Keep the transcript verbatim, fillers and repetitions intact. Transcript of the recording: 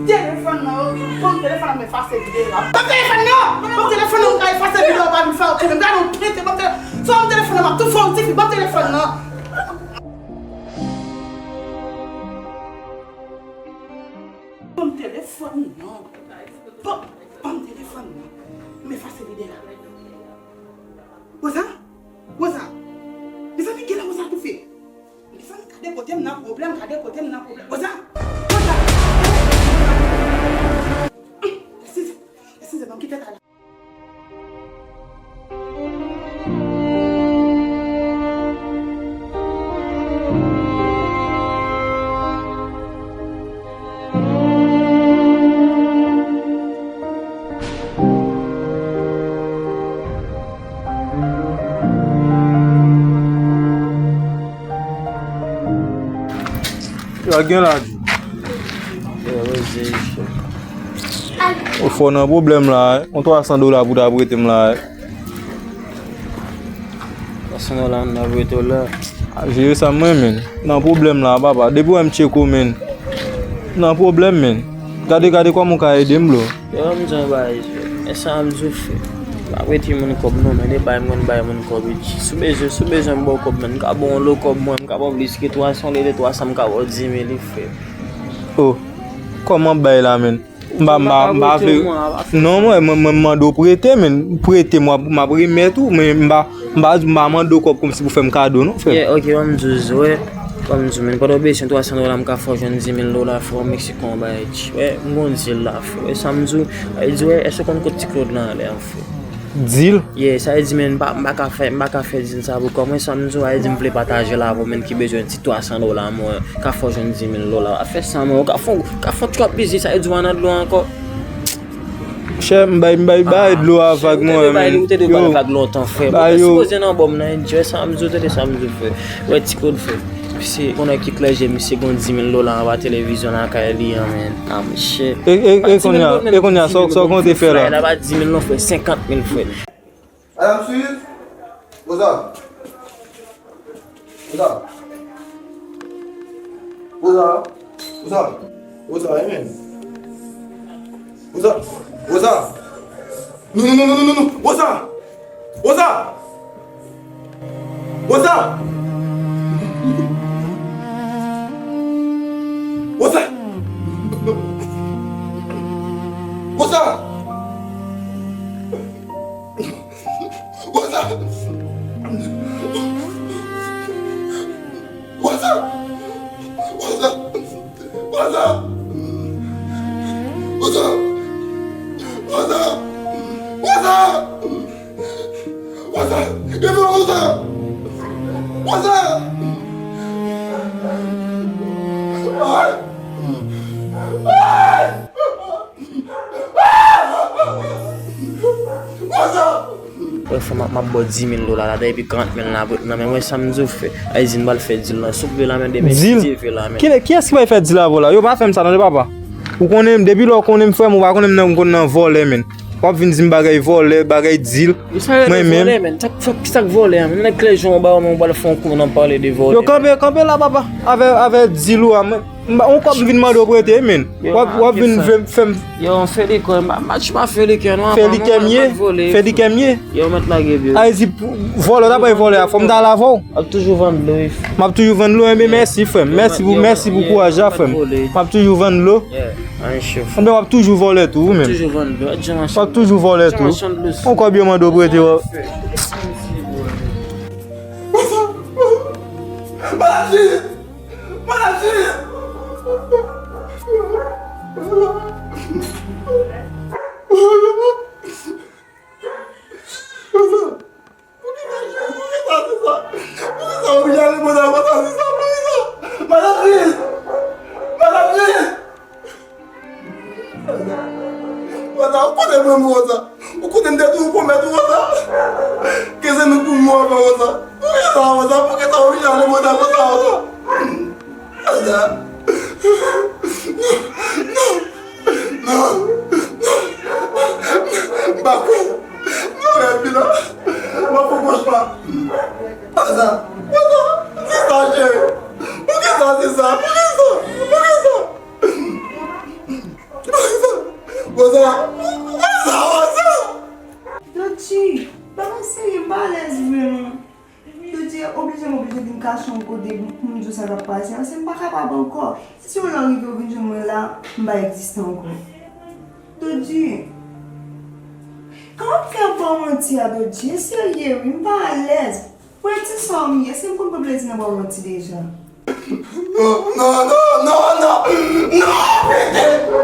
Telefòn nan, ban m telefòn nan, m efase videyo a. Ban m telefòn nan! Ban m telefòn nan, m ka efase videyo a, pa vin fè okenn. Gade yon pete, ban m telefòn. Sa ban m telefòn nan, m ap tou fè yon tifi, ban m telefòn nan. Ban m telefòn nan. Ban, ban m telefòn nan. M efase videyo a. Rosa? Rosa? Mezanmi, kilè Rosa toufe? Mezanmi, gade kote m nan pwoblèm, gade kote m nan pwoblèm. Rosa! Rosa! Eskize, eskize, ban m kite kay la. Yo gen la di. Ou fò nan pwoblèm la, yon twa san dola pou ta prete m la. Pase nan la, nan vre to la. A, jere sa mwen, men. Nan pwoblèm la, papa. Depi w wè m tcheko, men. Nan pwoblèm, men. Gade, gade kòman w ka ede m, bro. Yo, m di yon bagay, frè. E sa m di w, frè. M ap rete moun kòb non, men de bay m konn bay moun kòb iti. Si w bezwen, si w bezwen m ba w kòb, men m ka ba w yon lo kòb mwen, m ka ba w plis ke twa san, olye de twa san, m ka ba w di mil, frè. Oh, kòman bay la, men? M pa, m pa, m pa vle. Non, mwen, mwen, mwen, m mande w prete, men prete m, w ap, m ap remèt ou, men m pa, m pa, m pa mande w kòb kòmsi pou fè m kado, non, frè. Yeah, ok, ban m di w, wè, ban m di w, men pandan w bezwen twa san dola, m ka fè w jwenn di mil dola, frè, Meksik, yon bagay, wè, m gon dil la, frè, wè, sa m di w, e di, wè, èske w konn kot Ti Claude lan anlè a, frè? Dil? Yeah, sa vle di, men, m pa, m pa ka fè, m pa ka fè dil sa pou kò mwen, sa m di w, sa vle di, m vle pataje l avè w, men, ki bezwen ti twa san dola, mwen, ka fè w jwenn di mil dola. Afè sa, mwen, ou ka fè, ou ka fè yon tròp biznis, sa vle di, w ann dlo ankò. Chè, m bay, m bay, bay dlo a vag mwen, men. Ou te dwe ba l vag lontan, frè. Ou te sipoze nan bò m nan, N J, sa m di w, tande sa m di w, frè. Wè, Ti Claude, frè. Misye, konnen ki klè je, misye gon di mil dola anba televizyon lakay li an, men. Ah, mesye. E, e, e kounye a, e kounye a, sa w, sa w konte fè la? Anba di mil non, frè, senkant mil, frè. Madanm Suze? Rosa? Rosa? Rosa? Rosa? Rosa, amen. Rosa? Rosa? Non, non, non, non, non, non, non. Rosa! Rosa! Rosa! Rosa! Rosa! Rosa! Rosa! Rosa! Rosa! Rosa! Rosa! Rosa! Rosa! Rosa! Ay! Ay! Wè, frè, m ap, m ap ba w di mil dola la, epi karant mil nan nan men mwen, sa m di w, frè. Ay, di m pral fè dil lan, souple la, men, demen, si Dye vle la, men. Kilè, kiyès ki pral fè dil avè w la? Yo pa fè m sa, tande, papa. Ou konnen m, depi lè w konnen m, frè m, ou pa konnen m nan, m konn nan vòlè, men. W ap vin di m bagay vòlè, bagay dil. Mwen menm. Vòlè, men. Sa k, sa k, sa k vòlè a, men? Nèg klè jan w ba w, men, ou pral fè yon kou nan pale de vòlè. Yo, kanpe, kanpe la, papa. Avè, avè dil ou a, mwen. M pa, on kòb m vin mande w prete, men. W ap, w ap vin fè m, fè m. Yo, on felikè, m pa, m pa, m pa felikè, non. Felikè m ye. Felikè m ye. Yo, mèt lage, bro. A, di, vòlè, w ta bay vòlè a, fò m ta al avè w. M ap toujou vann dlo, wi. M ap toujou vann dlo, enben mèsi, frè m. Mèsi pou, mèsi pou kouraj la, frè m. M ap toujou vann dlo. Enben w ap toujou vòlè tou, wi, men. W ap toujou vòlè tou. On kòb yo mande w prete, w ap. Madanm Suze! Madanm Suze! Poukisa, poukisa, poukisa, poukisa w oblije ale bò sa konsa, sista, poukisa? Madanm Suze! Madanm Suze! Rosa, ou konnen mwen, Rosa. Ou konnen m te toujou pwomèt ou, Rosa. Ke se nou pou mò avè Rosa. Poukisa, Rosa? Poukisa w oblije ale bò sa konsa, Rosa? Rosa. Non, non, non, non. M pa kwè. Non, Epila. M ap fè kochma. Rosa. Rosa. Sista, cheri. Poukisa, sista? Poukisa? Poukisa? Rosa! Rosa, Rosa! Dodji, bagay serye, m pa alèz vre non. Dodji oblije m oblije vin kache yon kote pou m di w sa k ap pase a, paske m pa kapab ankò. Si yon lè w rive w vin jwenn mwen la, m pa egziste ankò. Dodji, kòman m fè ba w manti a, Dodji? E serye wi, m pa alèz. Pou ti sa w m ye, si m konn pran plezi nan ba w manti deja. Non, non, non, non, non! Non, pete!